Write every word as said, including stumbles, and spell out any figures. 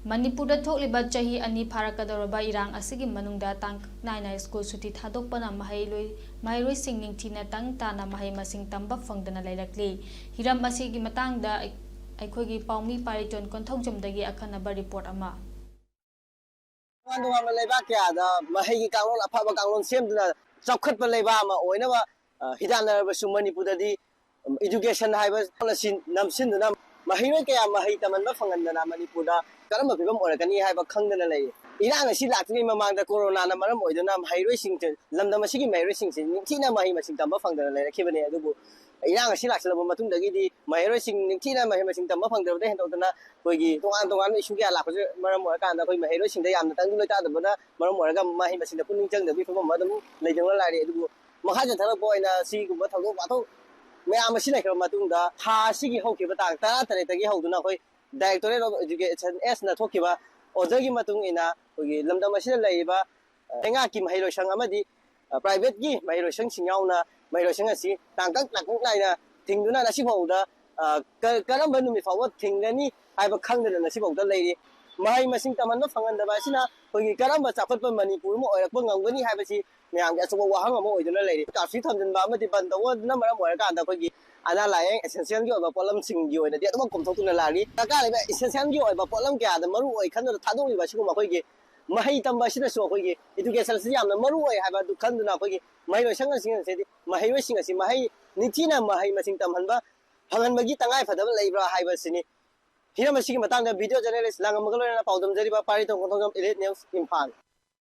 ꯃꯅꯤꯄꯨꯔꯗ ꯊꯣꯛꯂꯤꯕ ꯆꯍꯤ ꯑꯅꯤ ꯐꯥꯔꯛꯀꯗꯧꯔꯕ ꯏꯔꯥꯡ ꯑꯁꯤꯒꯤ ꯃꯅꯨꯡꯗ ꯇꯥꯡꯀꯛ ꯅꯥꯏꯅ ꯁ꯭ꯀꯨꯜ ꯁꯨꯇꯤ ꯊꯥꯗꯣꯛꯄꯅ ꯃꯍꯩꯔꯣꯏ-, ꯃꯍꯩꯔꯣꯏꯁꯤꯡ ꯅꯤꯡꯊꯤꯅ ꯇꯪ ꯇꯥꯅ ꯃꯍꯩ ꯃꯁꯤꯡ ꯇꯝꯕ ꯐꯪꯗꯅ ꯂꯩꯔꯛꯂꯤ꯫ ꯍꯤꯔꯝ ꯑꯁꯤꯒꯤ ꯃꯇꯥꯡꯗ ꯑꯩ-, ꯑꯩꯈꯣꯏꯒꯤ ꯄꯥꯎꯃꯤ ꯄꯥꯔꯤꯇꯣꯟ ꯀꯣꯟꯊꯧꯖꯝꯗꯒꯤ ꯑꯀꯟꯅꯕ ꯔꯤꯄꯣꯔꯠ ꯑꯃ꯫ ꯇꯣꯉꯥꯟ ꯇꯣꯉꯥꯟꯕ ꯂꯩꯕꯥꯛ ꯀꯌꯥꯗ ꯃꯍꯩꯒꯤ ꯀꯥꯡꯂꯣꯟ, ꯑꯐꯕ ꯀꯥꯡꯂꯣꯟ ꯁꯦꯝꯗꯨꯅ ꯆꯥꯎꯈꯠꯄ ꯂꯩꯕꯥꯛ ꯑꯃ ꯑꯣꯏꯅꯕ, ꯑ, ꯍꯤꯗꯥꯟꯅꯔꯕꯁꯨ ꯃꯅꯤꯄꯨꯔꯗꯗꯤ education ꯍꯥꯏꯕ ꯑꯁꯤ ꯅꯝꯁꯤꯟꯗꯨꯅ ꯃꯍꯩꯔꯣꯏ ꯀꯌꯥ ꯃꯍꯩ ꯇꯝꯍꯟꯕ ꯐꯪꯍꯟꯗꯅ ꯃꯅꯤꯄꯨꯔꯗ ꯀꯔꯝꯕ ꯐꯤꯕꯝ ꯑꯣꯏꯔꯛꯀꯅꯤ ꯍꯥꯏꯕ ꯈꯪꯗꯅ ꯂꯩꯔꯤ꯫ ꯏꯔꯥꯡ ꯑꯁꯤ ꯂꯥꯛꯇ꯭ꯔꯤꯉꯩ ꯃꯃꯥꯡꯗ ꯀꯣꯔꯣꯅꯥꯅ ꯃꯔꯝ ꯑꯣꯏꯗꯨꯅ ꯃꯍꯩꯔꯣꯏꯁꯤꯡꯁꯦ, ꯂꯝꯗꯝ ꯑꯁꯤꯒꯤ ꯃꯍꯩꯔꯣꯏꯁꯤꯡꯁꯦ ꯅꯤꯡꯊꯤꯅ ꯃꯍꯩ ꯃꯁꯤꯡ ꯇꯝꯕ ꯐꯪꯗꯅ ꯂꯩꯔꯛꯈꯤꯕꯅꯤ꯫ ꯑꯗꯨꯕꯨ ꯏꯔꯥꯡ ꯑꯁꯤ ꯂꯥꯛꯁꯤꯜꯂꯕ ꯃꯇꯨꯡꯗꯒꯤꯗꯤ ꯃꯍꯩꯔꯣꯏꯁꯤꯡ ꯅꯤꯡꯊꯤꯅ ꯃꯍꯩ ꯃꯁꯤꯡ ꯇꯝꯕ ꯐꯪꯗꯕꯗ ꯍꯦꯟꯗꯣꯛꯇꯅ ꯑꯩꯈꯣꯏꯒꯤ ꯇꯣꯉꯥꯟ ꯇꯣꯉꯥꯟꯕ issue ꯀꯌꯥ ꯂꯥꯛꯄꯁꯨ ꯃꯔꯝ ꯑꯣꯏꯔꯀꯥꯟꯗ ꯑꯩꯈꯣꯏ ꯃꯍꯩꯔꯣꯏꯁꯤꯡꯗ ꯌꯥꯝꯅ ꯇꯪꯗꯨ ꯂꯣꯏꯇꯥꯗꯕꯅ ꯃꯔꯝ ꯑꯣꯏꯔꯒ ꯃꯍꯩ ꯃꯁꯤꯡꯗ ꯄꯨꯛꯅꯤꯡ ꯆꯪꯗꯕꯒꯤ ꯐꯤꯕꯝ ꯑꯗꯨꯝ ꯂꯩꯗꯨꯅ ꯂꯥꯛꯂꯤ꯫ ꯑꯗꯨꯕꯨ ꯃꯈꯥ ꯆꯠꯊꯔꯛꯄ ꯑꯣꯏꯅ ꯁꯤꯒꯨꯝꯕ ꯊꯧꯗꯣꯛ ꯋꯥꯊꯣꯛ ꯃꯌꯥꯝ ꯑꯁꯤ ꯂꯩꯈ꯭ꯔꯕ ꯃꯇꯨꯡꯗ ꯊꯥ ꯑꯁꯤꯒꯤ ꯍꯧꯈꯤꯕ ꯇꯥꯡ ꯇꯔꯥ ꯇꯔꯦꯠꯇꯒꯤ ꯍꯧꯗꯨꯅ ꯑꯩꯈꯣꯏ Directorate of Education S ꯅ ꯊꯣꯛꯈꯤꯕ order ꯒꯤ ꯃꯇꯨꯡ ꯏꯟꯅ ꯑꯩꯈꯣꯏꯒꯤ ꯂꯝꯗꯝ ꯑꯁꯤꯗ ꯂꯩꯔꯤꯕ, ꯑ, ꯂꯩꯉꯥꯛꯀꯤ ꯃꯍꯩꯂꯣꯏꯁꯪ ꯑꯃꯗꯤ, ꯑ, private ꯀꯤ ꯃꯍꯩꯂꯣꯏꯁꯪꯁꯤꯡ ꯌꯥꯎꯅ ꯃꯍꯩꯂꯣꯏꯁꯪ ꯑꯁꯤ ꯇꯥꯡꯀꯛ ꯇꯥꯡꯀꯛ ꯅꯥꯏꯅ ꯊꯤꯡꯗꯨꯅ ꯉꯁꯤꯐꯥꯎꯗ, ꯑ, ꯀ-, ꯀꯔꯝꯕ ꯅꯨꯃꯤꯠ ꯐꯥꯎꯕ ꯊꯤꯡꯒꯅꯤ ꯍꯥꯏꯕ ꯈꯪꯗꯅ ꯉꯁꯤꯐꯥꯎꯗ ꯂꯩꯔꯤ꯫ ꯃꯍꯩ ꯃꯁꯤꯡ ꯇꯝꯍꯟꯕ ꯐꯪꯍꯟꯗꯕ ꯑꯁꯤꯅ ꯑꯩꯈꯣꯏꯒꯤ ꯀꯔꯝꯕ ꯆꯥꯎꯈꯠꯄ ꯃꯅꯤꯄꯨꯔ ꯑꯃ ꯑꯣꯏꯔꯛꯄ ꯉꯝꯒꯅꯤ ꯍꯥꯏꯕꯁꯤ ꯃꯌꯥꯝꯒꯤ ꯑꯆꯧꯕ ꯋꯥꯍꯪ ꯑꯃ ꯑꯣꯏꯗꯨꯅ ꯂꯩꯔꯤ꯫ Curfew ꯊꯝꯖꯤꯟꯕ ꯑꯃꯗꯤ ꯕꯟ ꯇꯧꯕꯅ ꯃꯔꯝ ꯑꯣꯏꯔꯀꯥꯟꯗ ꯑꯩꯈꯣꯏꯒꯤ ꯑꯅꯥ ꯂꯥꯏꯌꯦꯡ essential ꯒꯤ ꯑꯣꯏꯕ ꯄꯣꯠꯂꯝꯁꯤꯡꯒꯤ ꯑꯣꯏꯅꯗꯤ ꯑꯗꯨꯃꯛ ꯀꯣꯝꯊꯣꯛꯇꯨꯅ ꯂꯥꯛꯂꯤ꯫ ꯗꯔꯀꯥꯔ ꯂꯩꯕ essential ꯒꯤ ꯑꯣꯏꯕ ꯄꯣꯠꯂꯝ ꯀꯌꯥꯗ ꯃꯔꯨ ꯑꯣꯏ ꯈꯟꯗꯨꯅ ꯊꯥꯗꯣꯛꯂꯤꯕ ꯑꯁꯤꯒꯨꯝꯕ ꯑꯩꯈꯣꯏꯒꯤ ꯃꯍꯩ ꯇꯝꯕ ꯑꯁꯤꯗꯁꯨ ꯑꯩꯈꯣꯏꯒꯤ education ꯑꯁꯤ ꯌꯥꯝꯅ ꯃꯔꯨ ꯑꯣꯏ ꯍꯥꯏꯕ ꯑꯗꯨ ꯈꯟꯗꯨꯅ ꯑꯩꯈꯣꯏꯒꯤ ꯃꯍꯩꯔꯣꯏꯁꯪꯁꯤꯡ ꯑꯁꯤꯗꯤ, ꯃꯍꯩꯔꯣꯏꯁꯤꯡ ꯑꯁꯤ ꯃꯍꯩ ꯅꯤꯡꯊꯤꯅ ꯃꯍꯩ ꯃꯁꯤꯡ ꯇꯝꯍꯟꯕ ꯐꯪꯍꯟꯕꯒꯤ ꯇꯉꯥꯏ ꯐꯗꯕ ꯂꯩꯕ꯭ꯔꯥ ꯍꯥꯏꯕꯁꯤꯅꯤ꯫ ꯍꯤꯔꯝ ꯑꯁꯤꯒꯤ ꯃꯇꯥꯡꯗ video journalist ꯂꯥꯡꯉꯝꯃꯒ ꯂꯣꯏꯅꯅ ꯄꯥꯎꯗꯝꯖꯔꯤꯕ ꯄꯥꯔꯤꯇꯣꯟ ꯀꯣꯟꯊꯧꯖꯝ, Elite News, ꯏꯝꯐꯥꯜ꯫